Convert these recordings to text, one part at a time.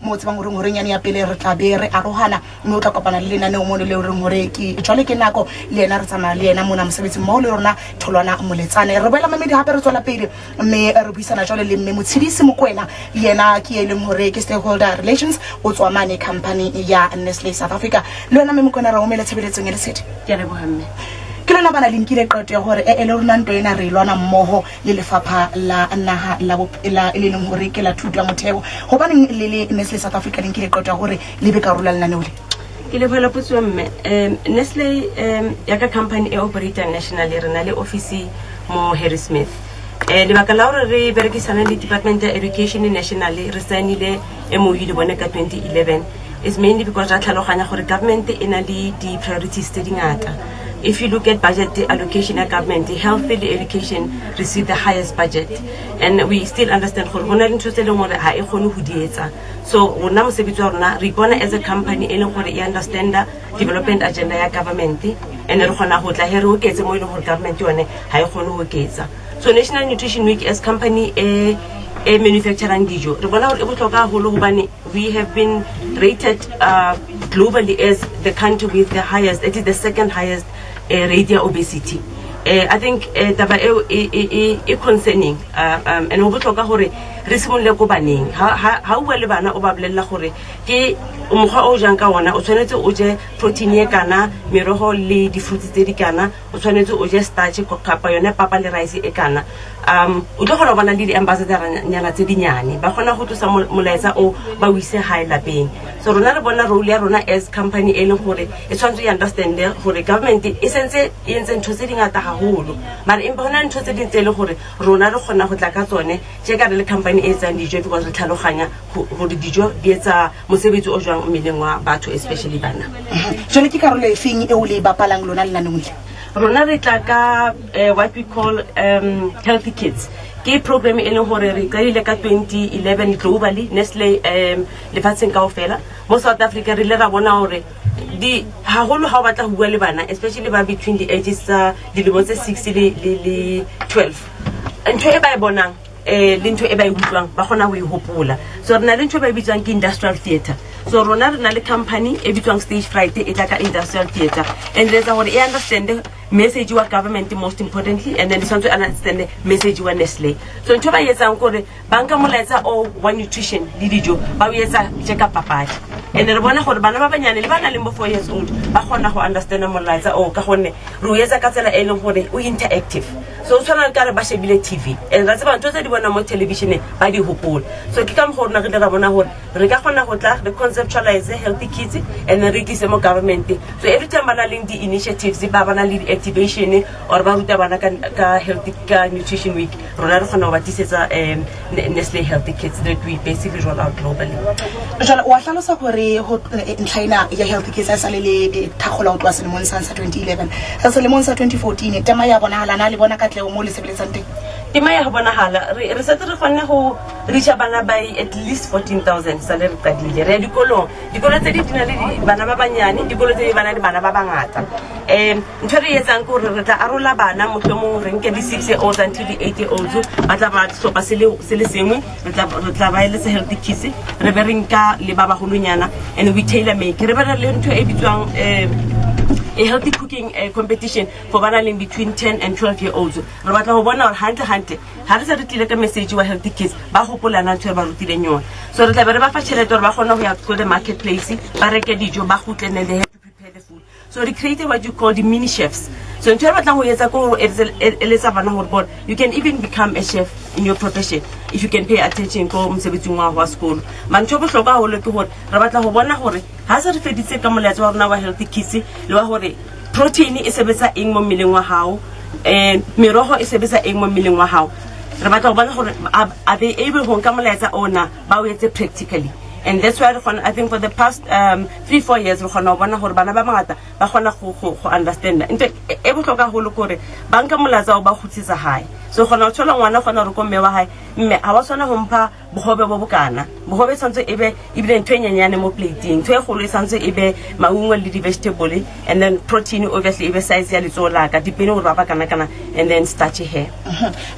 Mo tsebang goreng goreng yane ya pele re tla be re arogana, mme o tla kopana le lenaneo mono le reng gore ke jwale ke nako le yena re tsamaya le yena mona mosebetsing mmogo le rona Tholwana Moletsane. Re boela mamedi gape re tswela pele, mme re buisana jwale le mme Motshedisi Mokwena. Yena ke e leng gore ke stakeholder relations, o tswa mane company ya Nestle South Africa. Le wena mme Mokwena, re omele tshebeletsong ya Lesedi. Ke a leboga, mme. Ke lona bana le nkile qeto ya gore ee, le rona nto ena re e lwana mmogo le lefapha la naga la e le leng gore ke la thuto ya motheo. Gobaneng le le Nestle South Africa le nkile qeto ya gore le be karolo ya lenaneo le? Ke lebohela potso, mme. Nestle ya ka company e operatang nationally, re na le office mo Harrismith. Lebaka la gore re berekisana le Department ya Education nationally, re signile MOU le bone ka 2011, is mainly because ra tlhaloganya gore government e na le di-priorities tse dingata. If you look at budget allocation ya government, health le education receive the highest budget, and we still understand gore go na le ntho tse e leng gore ga e kgone go di etsa. So rona mosebetsi wa rona, re ipona as a company e leng gore e understanda development agenda ya government, and re kgona go tla he re oketse mo e leng gore government yone ga e kgone go oketsa. So National Nutrition Week, as company e manufacturang dijo, re bona gore e botlhokwa haholo hobane we have been rated globally as the country with the highest, it is the second highest rate ya obesity. I think taba eo e concerning, and ho botlhokwa gore re simolole ko baneng. Ha o bua le bana, o ba bolella gore ke mokgwa o jang ka ona, o tshwanetse o je protein e kana, merogo le di-fruits tse di kana, o tshwanetse o je starch kapa yone papa le rice e kana, o tlo kgona go bona le di-ambassador nyana tse dinyane ba kgona go tlosa molaetsa o ba o ise gae lapeng. So rona re bona role ya rona as company e leng gore e tshwanetse e understande gore government e sentse e entse ntho tse dingata haholo, mare empa go na le ntho tse ding tse e leng gore rona re kgona go tla ka tsone tje ka re le company e etsang dijo, because re tlhaloganya gore dijo di etsa mosebetsi o jwang mmeleng wa batho, especially bana. Jwale ke karolo e feng eo le e bapalang lona lenaneong le? Rona re tla ka what we call Healthy Kids. Ke program e leng gore re qadile ka 2011 globally, Nestle lefatsheng kaofela. Mo South Africa re ile ra bona gore di haholo ha o batla ho bua le bana, especially ba between the ages tsa dilemo tse 6 le 12, ntho e ba e bonang le ntho e ba e utlwang ba kgona ho e hopola. So re na le ntho e ba e bitswang ke industrial theatre. So rona re na le company e bitswang Stage Fright, e tla ka industrial theatre and re etsa gore e understand message wa government most importantly, and then e tshwanetse e understand message wa Nestle. So ntho e ba e etsang kore ba nka molaetsa o wa nutrition le dijo, ba o etsa tje ka papadi, and re bona gore bana ba banyane le ba nang le bo 4 years old ba kgona go understanda molaetsa o, ka gonne re o etsa ka tsela e leng gore o interactive. So o tshwana le ka re ba shebile TV, and ra tseba ntho tse di bonang mo televisioneng ba di hopola. So ke ka mokgwa rona re ile ra bona gore re ka kgona go tla re conceptualize Healthy Kids and then re tlise mo government. So every time ba na leng di-initiatives, ba na le di-activation or ba ruta bana ka healthy, ka Nutrition Week, rona re kgona go ba tlisetsa Nestle Healthy Kids that we basically roll out globally. Jwale wa hlalosa gore ho ntlha ena ya Healthy Kids a sa le le thakgola ho tloha selemong sa 2011 sa selemong sa 2014. Tema ya bonahala na le bona katleho mo le sebeletsang teng? Tema ya go bonahala. Re setse re kgonne go reacha bana by at least 14,000 sa le re qadile. Re ya dikolong, dikolo tse di na le bana ba banyane, dikolo tse di bana le bana ba bangata. Ntho e re e etsang ke gore re tla arola bana, mohlomong re nke di-6 year olds until di-8 year olds, ba tla ba sehlopha se le sengwe. Re tla ba eletsa Healthy Kids, re be re nka le ba bagolonyana and we tailor make. Re be re le ntho e bitswang a healthy cooking competition for ba nang leng between 10 and 12 year olds. Re batla go bona gore hantle hantle ga re se re tlile ka message wa Healthy Kids, ba gopolana ntho e re ba rutileng yone. So re tla be re ba fa tšhelete gore ba kgone go ya ko the marketplace, ba reke dijo, ba kgutle, and then they have to prepare the food. So re created what you call the mini chefs. So ntho e re batlang go etsa ko gore eletsa bana gore bona, you can even become a chef in your profession if you can pay attention ko mosebetsing wa wa sekolo. Mare ntho e bohlokwa haholo ke gore re batla go bona gore ha se re feditse ka molaetsa wa rona wa Healthy Kids le wa gore protein e sebetsa eng mo mmeleng wa hao, merogo e sebetsa eng mo mmeleng wa hao, re batla go bona gore are they able go nka molaetsa ona ba o etse practically. And that's why re kgona, I think for the past 3, 4 years, re kgona go bona gore bana ba bangata ba kgona go understanda. Ntho e bohlokwa haholo ke gore ba nka molaetsa o ba kgutlisetsa hae. So kgona go thola ngwana, kgona gore ko mme wa hae Mme ga wa tshwana go mpha bogobe bo bokana. Bogobe e tshwanetse e be ebile ntho e nyenyane mo plateng, ntho e kgolo e tshwanetse e be maungo le di-vegetable, and then protein obviously e be size ya letsogo laka, depending gore ba ba kana-kana, and then starch he.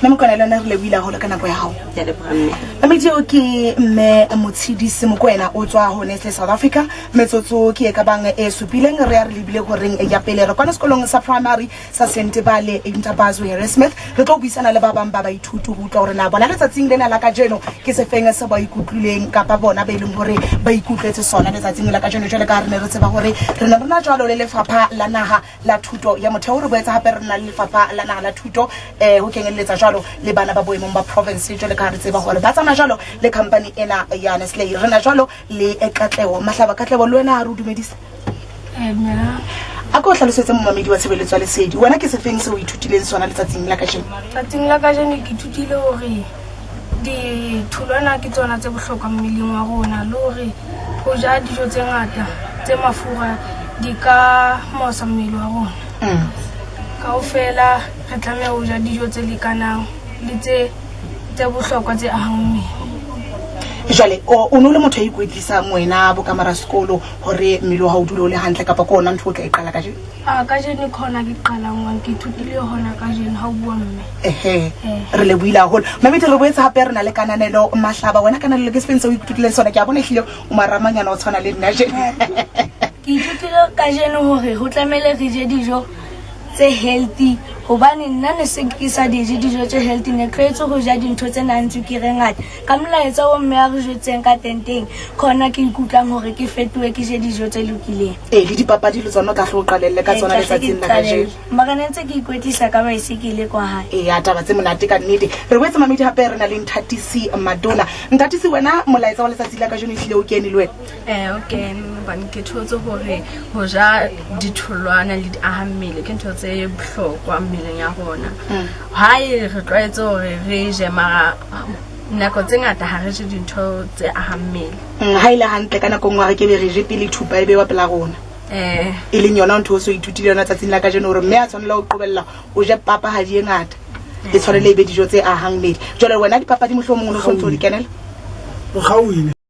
Mme Mokwena, le wena re lebohile haholo ka nako ya gago. Ke a leboga, mme. Mamedi, ke mme Motshidisi Mokwena, o tswa ho Nestle South Africa. Metsotso ke e ka bang e supileng re ya re lebile goreng ya pele. Re kwana sekolong sa primary sa Sentebale Intabazwe Harrismith. Re tlo buisana le ba bang ba baithuti go utlwa gore na bona letsatsing lena la kajeno ke sefeng se ba ikutlwileng, kapa bona ba e leng gore ba ikutlwetse sona letsatsing la kajeno. Jwale ka re ne re tseba gore re ne re na jwalo le Lefapha la Naha la Thuto ya Motheo, re boetse hape re na le Lefapha la Naha la Thuto ho kenyelletsa jwalo le bana ba boemong ba province, jwale ka ha re tseba gore ba tsamaya jwalo le company ena ya Nestle. Re na jwalo le Katlego Mahlaba. Katlego, le wena ha re o dumedise. Dumela. A ko o hlalosetse momamedi wa Tshebeletso ya Lesedi, wena ke sefeng se o ithutileng sona letsatsing la kajeno? Tsatsing la kajeno ke ithutile hore ditholwana ke tsona tse bohlokwa mmeleng wa rona, le hore ho ja dijo tse ngata tse mafura di ka mosa mmele wa rona. Kaofela re tlameha ho ja dijo tse lekanang le tse bohlokwa tse ahang mmele. Jwale o ne o le motho ya ikwetlisang wena bokamara sekolo gore mmele wa hao o dule o le hantle, kapa ke ona ntho o tla e qala kajeno? A kajeno ke hona ke qalang one, ke ithutile hona kajeno ha o bua, mme. Ehe, re lebohile haholo, mamedi. Re boetse hape re na le Kananelo Mahlaba. Wena Kananelo, ke sefeng se o ithutileng sona? Ke a bona ehlile o maramanyana, o tshwana le nna je. Ke ithutile kajeno hore ho tlamehile re je dijo tse healthy, hobane nna ne se ke sa di je dijo tse healthy, ne tlwaetse ho ja dintho tse nang tswekere e ngata. Ka molaetsa o mme a re jwetseng ka teng khona ke ikutlwang hore ke fetohe, ke je dijo tse lokileng. Ee, le dipapadi le tsona o tla hle o qalelle ka tsona Tla hle ke letsatsing la kajeno. Qalelle. Mara ne ntse ke ikwetlisa ka baesekele kwa hae. Ee, taba tse monate ka nnete. Re boetse, mamedi, hape re na le Nthatisi Madona. Nthatisi, wena molaetsa wa letsatsi la kajeno ehlile o kene le wena? Okay, hobane ke thotse hore ho ja ditholwana le diahammele ke ntho tse bohlokwa mmeleng ya rona. Hae re tlwaetse hore re je, mara nako tse ngata ha re je dintho tse ahang mmele. Ha e le hantle, ka nako nngwe re ke be re je pele thupa e bewa pela rona. E leng yona ntho o so ithutile yona tsatsing la kajeno, hore mme a tshwanela ho qobella o je papahadi e ngata, e tshwanele e be dijo tse ahang mmele. Jwale wena dipapadi mohlomong o ne o sontse o di kenela? O kgaohile.